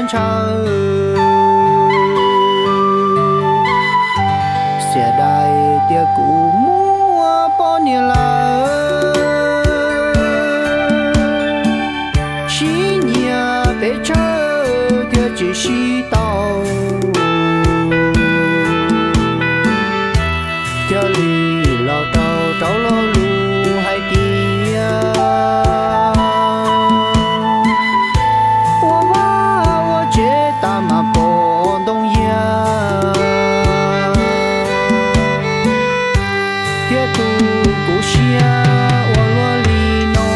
ntshaw. Xiam dais tias kuv muaj poj niam lawm, sib nyiam pes tsawg thiaj tsis sib tau. Cia li los rau rau lo lus hais tias ua vaj ua tsev tas mas pom ntoo yiag. Thiab tu kuv siab ua luaj li no,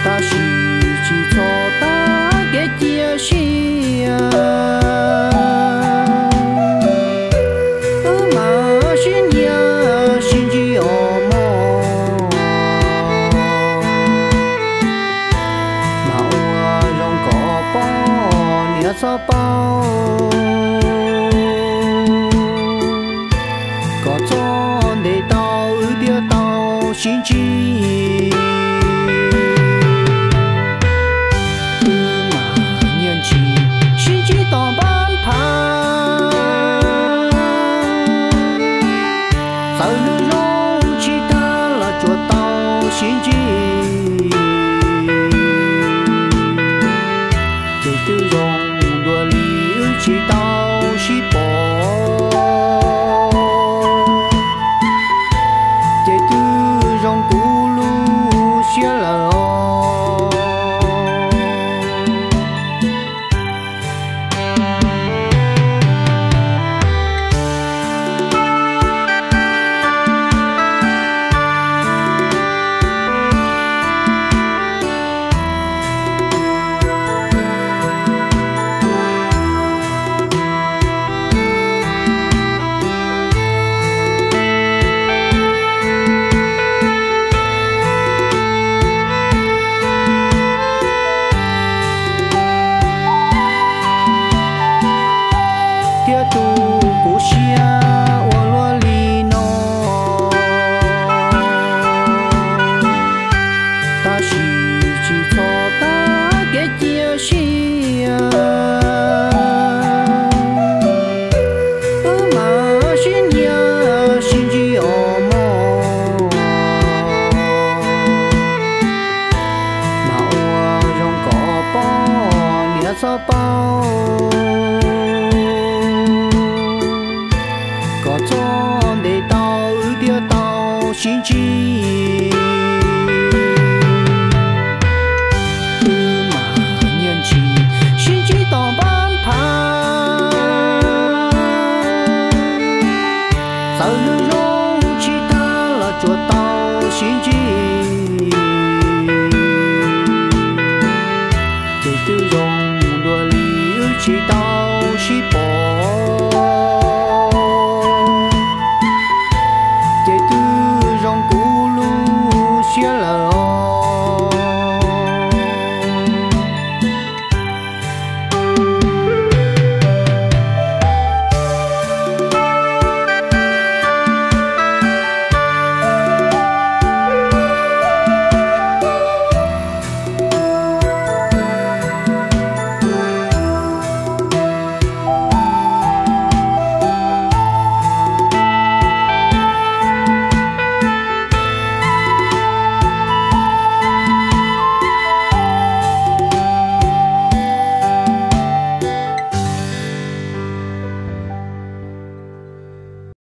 tab sis tsis txhob tag kev cia siab. Wb mas sib nyiam sib ntsib os mog, mas ua zoo kom poj niam txhob paub, kom txhob ntes tau wb thiaj tau sib ntsib. Wb mas nyiam ntsis sib ntsib tom npab phav, txawm neeg zoo tsis tag los tsuas tau sib ntsib. Ces twb zoo dua li wb tsis tau sib pom, ces twb zoo kuv lub siab lawm os. Thiab tu kuv siab ua luaj li no, tab sis tsis txhob tag kev cia siab. Wb mas sib nyiam sib ntsib os mog, mas ua zoo kom poj niam txhob paub, kom txhob ntes tau wb thiaj tau sib ntsib.